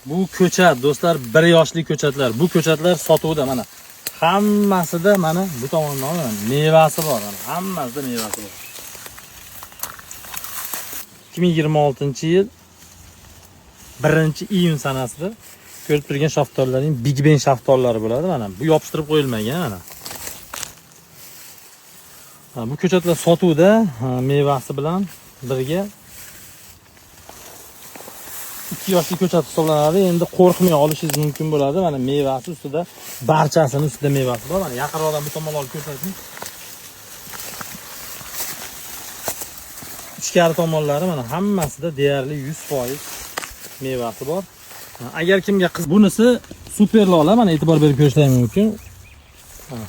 Bu ko'chat do'stlar, 1 yoshli ko'chatlar. Bu ko'chatlar sotuvda mana. Hammasida mana bu tomondan mana mevasi bor, mana hammasida mevasi bor. 2026-yil 1-iyun sanasida ko'rib turgan shaftollarning Big Ben shaftollari bo'ladi mana. Bu yopishtirib qo'yilmagan mana. Bu ko'chatlar sotuvda mevasi bilan birga 2 yoshli ko'chat hisoblanadi. Endi qo'rqmay olishingiz mumkin bo'ladi. Mana mevasi ustida, barchasini ustida mevasi bor. Mana yaqinroqdan bu tomonga olib ko'rsating. Ichkari tomonlari mana hammasida deyarli 100% mevasi bor. Agar kimga qiz, bunisi super lola, mana e'tibor berib ko'rishingiz mumkin. Mana.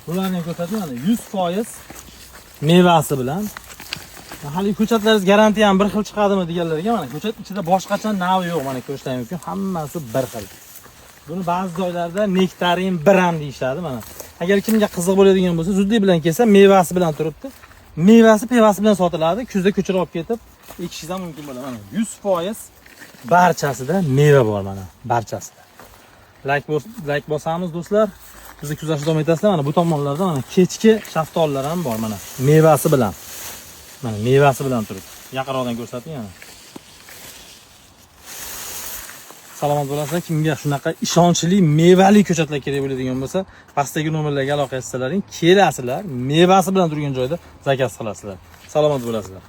Bularni ham ko'rsating, mana 100% mevasi bilan. Hali ko'chatlaringiz garantiya ham bir xil chiqadimi deganlarga mana ko'chat ichida boshqacha nav yo'q, mana ko'rishingiz mumkin, hammasi bir xil. Buni ba'zi joylarda nektarin bir ham deyishadi mana. Agar kimga qiziq bo'ladigan bo'lsa, zudlik bilan kelsa, mevasi bilan turibdi. Mevasi pevasi bilan sotiladi. Kuzda ko'chirib olib ketib ekishingiz ham mumkin bo'ladi. Mana 100% barchasida meva bor mana, barchasida. Like bosamiz do'stlar. Bizni kuzatishda davom etasizlar. Mana bu tomonlarda mana kechki shaftolilar ham bor mana, mevasi bilan. Mana mevasi bilan turibdi. Yaqinroqdan ko'rsating mana. Salomat bo'lasizlar. Kimga shunaqa ishonchli mevali ko'chatlar kerak bo'ladigan bo'lsa, pastdagi nomerlarga aloqa etsalaring, kelasizlar, mevasi bilan turgan joyda zakaz qilasizlar. Salomat bo'lasizlar.